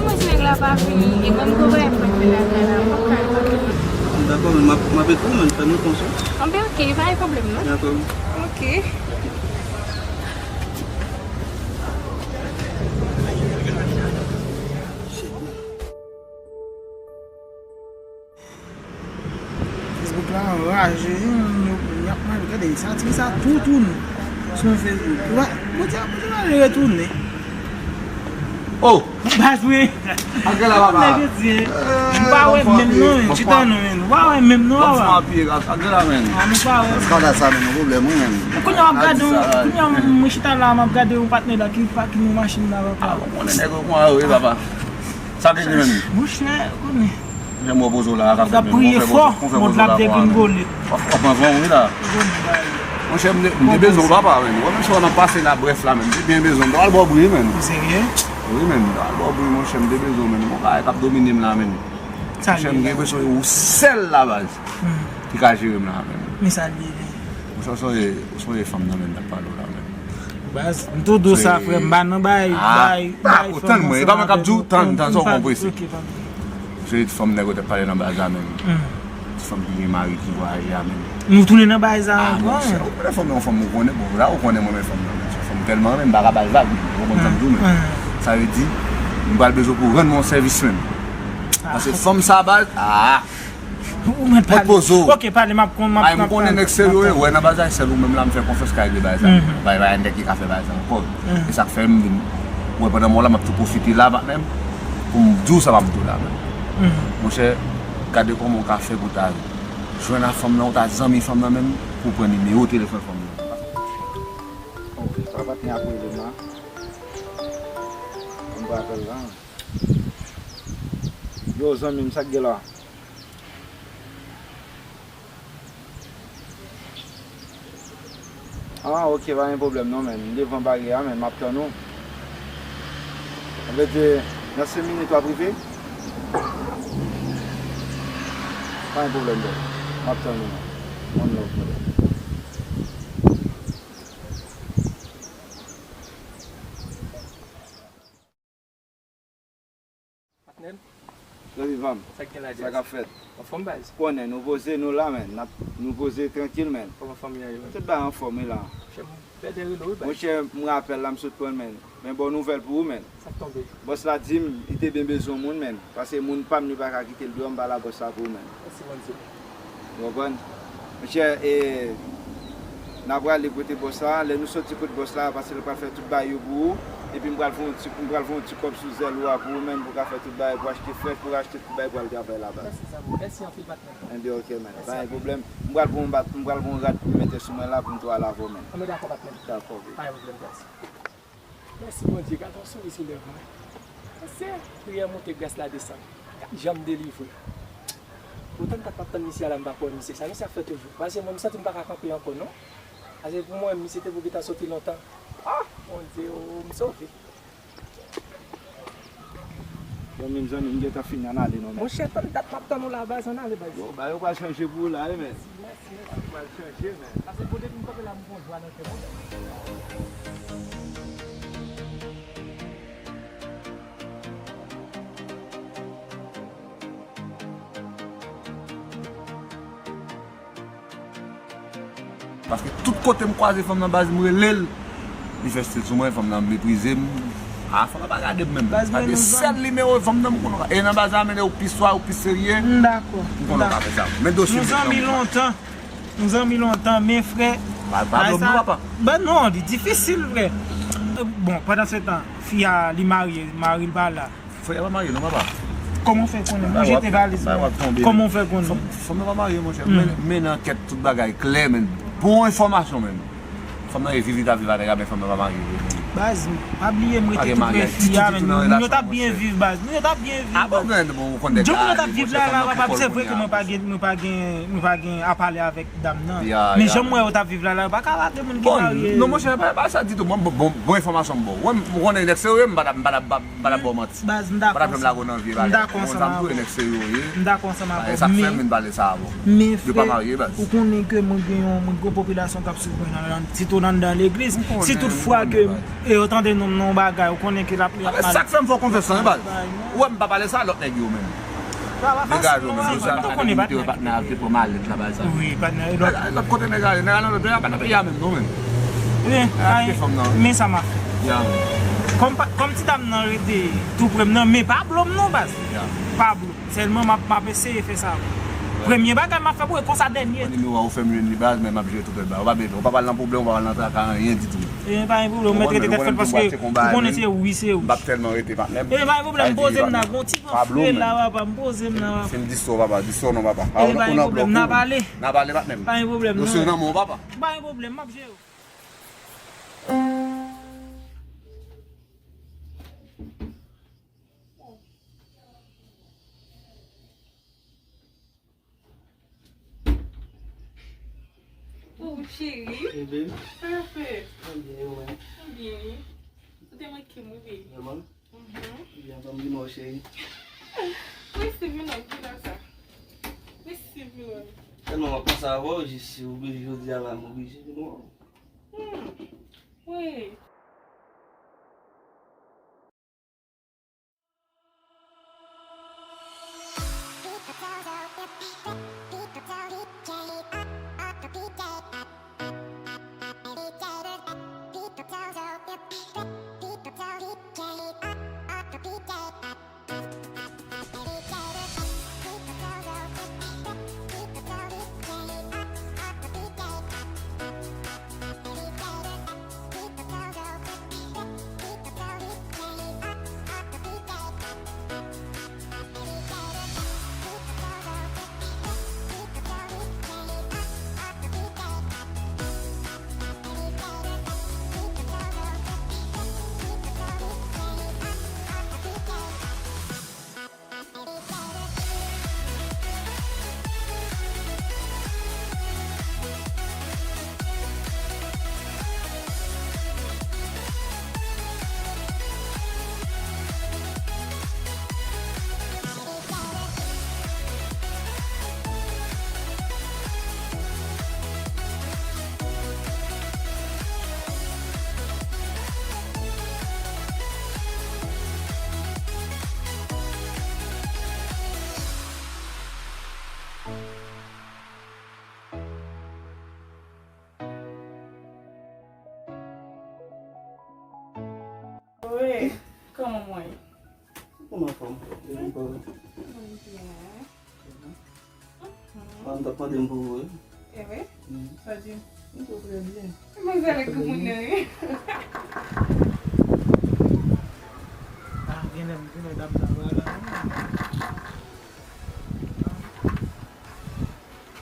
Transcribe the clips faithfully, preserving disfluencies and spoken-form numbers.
Si nèg la pa vini, e mwen m gon bagay pou m fè lakay la, m pap ka reponn li. Dakò, men m ap, m ap ekri w, men fè m reponn sa. Anben, oke, pa gen pwoblèm, non. Dakò. Oke. Facebook la anraje, wi, moun yo, y ap mal, gade, sa, ti sa tou tounen sou Facebook. Ou pa, Bondye, Bondye va retounen. Oh! Baz, wi. Antre la, papa. Nèg yo di, eh, m pa wè menm non, men, chita non, men. Ou pa wè menm non, papa. Antre la, men. Ah, nou pa wè. Eskandal sa, men, yon pwoblèm, wi, men. Kounye a w ap gade, kounye a mwen chita la, m ap gade yon patnè la ki pake yon machin la, papa. Ah, bon, konnen nèg yo konn wi, papa. Sa vle di menm? Monchè, konnen. Jan m repoze w la, ka fè menm. Priye fò, mond la ap degringole. W ap pran van wi la. Monchè, m te, m te bezwen w papa, menm. Ou wè menm si w nan pase la, brèf la, menm. M te byen bezwen w. M t al ba w bri, menm. Ou serye? Wi, menm. M t al ba w bri, monchè, m te bezwen w, menm. Gon bagay k ap domine m la, menm. Monchè, m gen enpresyon se ou sèl la, baz, ki ka jere m la, menm. Men sa l ye, menm. Monchè, ou sonje, ou sonje fanm nan, menm, t ap pale w la, menm. Baz, m tou di w sa, frè m, m pa nan bay, bay, bay fanm ansanm avèk ou. Tann mwen, e pa mwen k ap di w, tann, tann, sa w konprann. Se ti fanm nèg yo t ap pale nan baz la menm. Ti fanm ki gen mari ki vwayaje a menm. Nou tounen nan baz la ankò. Monchè, ou konnen fanm nan, yon fanm ou konnen, bon, la ou konnen mwen renmen fanm nan, men se yon fanm m tèlman renmen, m pa ka ba l vag, menm, ou konprann sa m di w, men sa vle di, m pral bezwen pou w rann mwen yon sèvis menm. Paske fanm sa baz, ah! Ou mèt pale. Poze w. Oke, pale, m ap konn, m ap, ay, m konnen nèg serye, wè, nan baz la, sèl ou menm la, m fè konfyans ka regle bagay sa. Pa, pa nèg ki ka fè bagay sa ankò. E sa k fè m vin, wè, pandan m wè w la, m ap tou pwofite la, patnè m, pou m di w sa m ap di w la, menm. Monchè, gade kòman w ka fè pou ta jwenn a fanm nan, ou ta zanmi fanm nan menm, pou w pran nimewo telefòn fanm nan. Bon, sa patnè ap rele m la. M pa apèl la. Yo, zanmi m, sa k gen la? Ah, oke, pa gen pwoblèm non, menm. M devan baryè a, menm, m ap tann ou. Sa vle di, nan senk minit w ap rive? Pa gen pwoblèm, bro. M ap tann ou, menm. One love, brother. Patnè m. Zanmi pa m. Sa k gen la, Jazz? Sa k ap fèt? Anfòm, baz. Konnen, nou poze, nou la, menn. N ap, nou poze trankil, menn. Kòman fanmi an ye, menn? Tout bagay anfòm, wi, la. Monchè, m pè de rele w, wi, baz. Monchè, m rapèl la, m sot pran l, menn. Men bon nouvèl pou ou, menn. Sa k tonbe? Bòs la di m, li te byen bezwen moun, menn. Paske moun pa m, li pa ka kite l deyò, m ba la bòs la pou ou, menn. Mèsi, Bondye. Ou konprann? Monchè, e, n a prale kote bòs la. Lè nou soti kote bòs la, paske l pral fè tout bagay yo pou ou. Epi m pral voye yon ti, m pral voye yon ti kòb sou zèl ou a pou ou menm, pou w ka fè tout bagay, pou achte frèch, pou w achte tout bagay pou al travay la, baz. Mèsi, zanmi. Mèsi anpil, patnè. Enben, oke, menn. Pa gen pwoblèm. M pral voye yon bat, m pral voye yon rad pou m mete sou mwen la, pou m tou al avè w, menn. Anben, dakò, patnè. Dakò, baby. Pa gen pwoblèm, baz. Mèsi Bondye, gade yon souri sou lèv mwen. Paske priyè monte, gras la desann. Gad jan m delivre. Poutan m t ap tann misye a la, m pa kwè misye sa. Misye ap fè toujou. Paske mwen, m santi m pa ka kanpe ankò, non. Paske pou mwen, misye te pou gentan soti lontan. Ah! Bondye, o, m sove. Bon, menm zanmi, m gentan fini, ann ale non, men. Monchè, tann dat m ap tann ou la, baz, ann ale, baz. Yo, bagay yo pral chanje pou ou la, wi, men. Mèsi, mèsi. Bagay yo pral chanje, men. Paske bon, depi m kanpe la, m gon jwa nan kè mwen. Paske tout kote m kwaze fanm nan, baz, m rele l, li fè stil sou mwen, fanm nan meprize m. Ah, fanm nan pa gade m menm. Baz, men nou zanmi. Pa gen sèl nimewo fanm nan m konnen. E nan baz la, men ou pi swa, ou pi serye. M dakò. M konnen w ka fè sa. Men dosye m. Nou zanmi lontan. Nou zanmi lontan, men frè. Pa, pa blo m non, papa. Baz, non, li difisil, frè. Bon, pandan se tan, fi a, li marye, mari l pa la. Frè a pa marye non, papa. Kòman w fè konnen? Ou jete valiz mwen. Kòman w fè konnen? Fanm, fanm nan pa marye, monchè. Men, men nan kèt tout bagay klè, men bon enfòmasyon, men. Fanm nan e viv, li ta viv avèk a, men fanm nan pa marye vre, men. Baz, pa bliye m rete tou pre fi a, men moun yo t ap byen viv, baz. Moun yo t ap byen viv, baz. Jan moun yo t ap viv la, la, papa, se vre ke mwen pa gen, mwen pa gen, mwen pa gen a pale avèk dam nan. Men jan m wè yo t ap viv la, la, yo pa ka lage moun ki marye. Non, monchè, pa, pa sa ditou. Mwen, bon, bon, bon enfòmasyon m ba w. Wè, m konnen nèg serye, m pa t ap, m pa t ap, m pa t ap ba w manti. Baz, m dakò ansanm avè w. M dakò ansanm avè w. Men, men frè, ou konnen ke mwen gen yon, mwen gen yon popilasyon k ap swiv mwen nan, nan, sitou nan, nan legliz. Si tout fwa ke, Yo tande non m nan yon bagay, ou konnen ke l ap, l ap mal. Sa k fè m fè w konfyans lan, baz. Ou wè m pa pale sa lòt nèg yo menm. Degaje w menm, yo sa, m te wè patnè a te pran malèt la, baz. Wi, patnè, lòt. Lòt kote nèg ale, nèg ale nan lòt peyi a, pa nan peyi a menm non, menm. Men sa m ap fè. Kòm ti dam nan rete tou pre m nan, men pa blo m non, baz. Pa blo m. Sèlman m ap, m ap eseye fè sa. Premye bagay m ap fè pou e konsa dènye. Nimewo a ou fè m jwenn li baz, men m ap jere tout lòt bagay. Ou pa bezwen, ou pa pral nan pwoblèm, ou pa pral nan traka, anyen ditou. E pa gen pwoblèm, ou mèt rete tèt frèt paske ou konnen se wi, se wi. M p ap tèlman rete patnè m. E pa gen pwoblèm, m poze m nan, gon ti pran fre la, papa, m poze m nan, papa. Se m di sa, papa, di sa non, papa. E pa gen pwoblèm, n a pale. N a pale patnè m. Pa gen pwoblèm, non. Dosye nan men w, papa. Pa gen pwoblèm, m ap jere w. Oh, cheri. Hey, babe. Sa w ap fè? Mwen byen, e ou menm? Mwen byen, wi. Ou te manke m, wi, baby. Vrèman? Mhm. Byen, ban m di mwen, cheri. Mèsi, Milon, ki la sa? Mèsi, Milon. Tèlman mwen panse avè w, jis oblije jodi a la, m oblije vin wè w. Hmm. Wi. Wi, kòman mwen? Mwen anfòm. E ou kòman? Mwen byen. Mwen t ap mande m pou ou, wi. E vre? Mm. Sa di? M tou trè byen. Mwen se avèk granmoun nan, wi. Ah, genlè, genlè dam sa va la.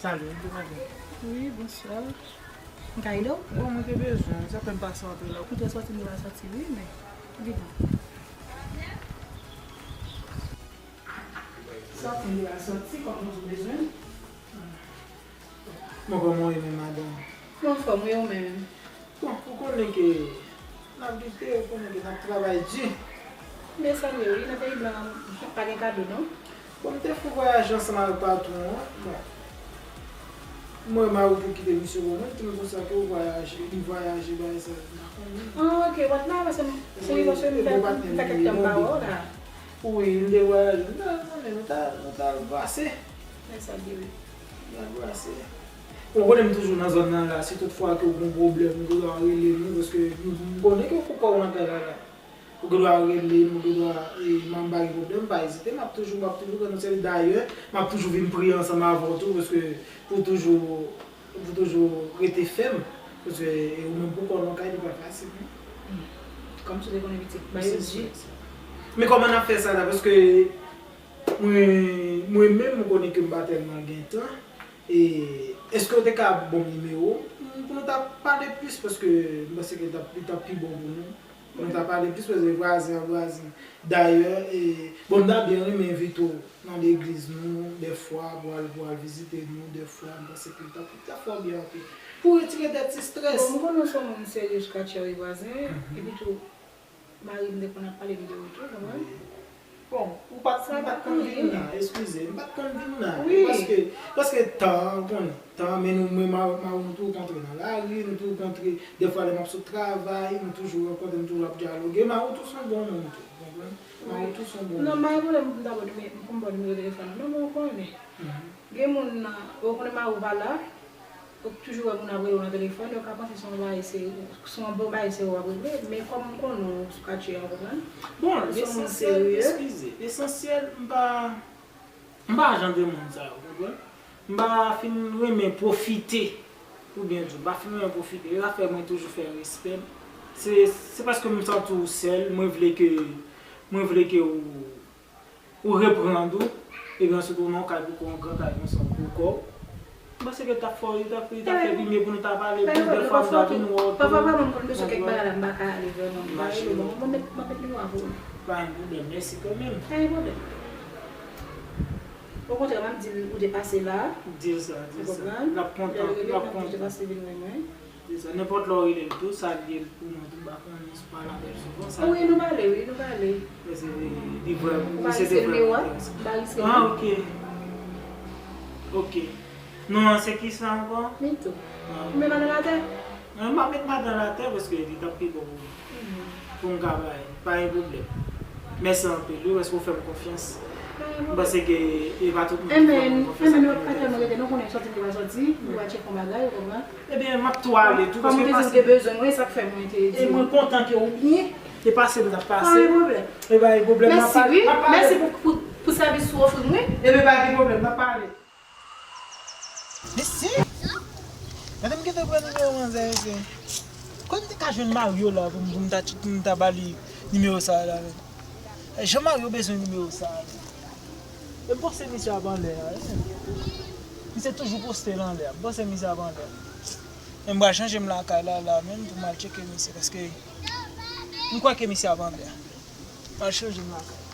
Salut, demoiselle. Wi, bonswa. M ka ede w? Bon, mwen te bezwen, sa fè m pase antre la. Ou te sòti, m te sòti, wi, men vini. Sòti, m te sòti, kòm nou tou bezwen. Bon, kòman w ye menm, madanm? Mwen anfòm, wi, ou menm? Bon, ou konnen ke n ap lite, ou konnen ke n ap travay di. Men sa m ye, wi, nan peyi blan an, pa gen kado, non. Bon, m te fou vwayaje ansanm avèk patwon an. Bon. Mwen, mari te kite misye pou mwen, li te konsa ke ou vwayaje, li vwayaje, bagay sa, m pa konnen. Ah, ok, w ap nan, paske m, wi, paske m fè, m fè kèk tan m pa wè w la. Wi, m te vwayaje, m ta, nou ta, nou ta al brase. Men sa m ye, wi. N al brase. Bon, konnen m toujou nan zòn nan la, si tout fwa ke w gen yon pwoblèm, ou gen dwa rele nou, paske nou, m konnen ke w pou kò w antre la, la. Ou gen dwa rele m, ou gen dwa, e, m pa gen pwoblèm, pa ezite, m ap toujou, m ap toujou rele w. Dayè, m ap toujou vin priye ansanm avè w tou, paske pou toujou, pou toujou rete fèm, paske, e, ou menm pou kò w nan kay, li pa fasil, non. Kòmsi w te konnen pitit, ba yo di. Men kòman n ap fè sa la, paske mwen, mwen menm, m konnen ke m pa tèlman gen tan, e, èske w te ka ban m nimewo w, pou nou ta pale plis, paske m panse ke l t ap, li t ap pi bon pou nou. Nou ta pale plis, paske vwazen an vwazen. Dayè, e, bon, m ta byen renmen envite w nan legliz nou, dèfwa, pou al, pou al vizite nou, dèfwa, m panse ke l t ap, l t ap fè w byen anpil. Pou retire tèt ti estrès. Bon, m konnen w se yon moun serye, Katia, wi, vwazen, epi tou, mari m te konn ap pale m de ou tou, konprann? Wi. Bon, ou M pa t konn vin la, eskize, m pa t konn vin la. Paske, paske tan, ou konnen, tan, men nou, mwen, ma, ma, nou tou kontre nan lari, nou tou kontre, dèfwa lè m ap sot travay, nou toujou rankontre, nou toujou ap dyaloge. Ma, ou tou se yon bon moun tou, ou konprann? Ma, ou tou se yon bon moun. Non, m pa gen pwoblèm pou m ta ba w nime-, pou m ba w nimewo telefòn nan, non, men ou konnen. Gen moun nan, ou konnen mari w pa la, ou toujou wè moun ap rele w nan telefòn, yo ka panse se yon bagay serye, se yon bon bagay serye w ap regle, men kòm m konnen w sou katye a, w konprann? Bon, lesansyèl, eskize, lesansyèl, m pa, m pa jan de moun sa yo, w konprann? M pa fin renmen pwofite, pou byen di w, m pa fin renmen pwofite. E zafè mwen toujou fè respè m. Se, se paske m santi w sèl, mwen vle ke, mwen vle ke w ou reprann ou, epi answit ou nan yon kay pou kò, yon gran kay konsa pou kò w. M panse ke l t ap fè, li t ap, li t ap fè pi mye pou nou ta pale, pi dèfwa m ta vin wè w tou. Pafwa vrèman m konn bezwen kèk bagay la, m pa ka ale vrèman, m pa rele w, bon, mwen mèt, mwen mèt li w avè w. Pa gen pwoblèm, mèsi kanmenm. Pa gen pwoblèm. Okontrè, m ap di l ou te pase la. Di l sa, di l sa. L ap kontan, l ap kontan. Ou te pase vin wè mwen. Se sa, nenpòt lè w rele l tou, salye l pou mwen tou, m pa konnen si w pale avè l souvan, sa. Wi, nou pale, wi, nou pale. Li vrèman, li se te vrèman enterese. Ou pa riske l, men w ap, ou pa riske l, non? Ah, ok. Ok. Non an se kisa ankò? Mito. Ou met madanm atè? Non, m ap met madanm atè paske li t ap pi bon pou mwen. Pou m ka bay, pa gen pwoblèm. Mèsi anpil, wi, paske w fè m konfyans. M panse ke e pa tout moun ki fè moun konfyans. Enben, enben, nou pa tèlman rete, nou konnen sòti, nou pa sòti, nou pa tcheke yon bagay, ou konprann? Ebyen, m ap tou ale tou, paske m te di ou te bezwen mwen, e sa k fè mwen te di. E mwen kontan ke ou byen, e pase m t ap pase. Pa gen pwoblèm. E pa gen pwoblèm, m ap pale. Mèsi, wi. Mèsi pou, pou, pou sèvis ou ofri m, wi. Ebyen, pa gen pwoblèm, m ap pale. Mesye, gade m gentan pran nimewo manzè, mesye. Kote m te ka jwenn Mario la pou m, pou m ta, pou m ta ba li nimewo sa a la, menm? Jan Mario bezwen nimewo sa a, menm. E m panse misye ap anlè a, wi, menm. Misye toujou poste l anlè a. M panse misye ap anlè a. Men m pral chanje m lakay la, la, menm, pou m al tcheke misye, paske m kwè ke misye ap anlè a. M pral chanje m lakay.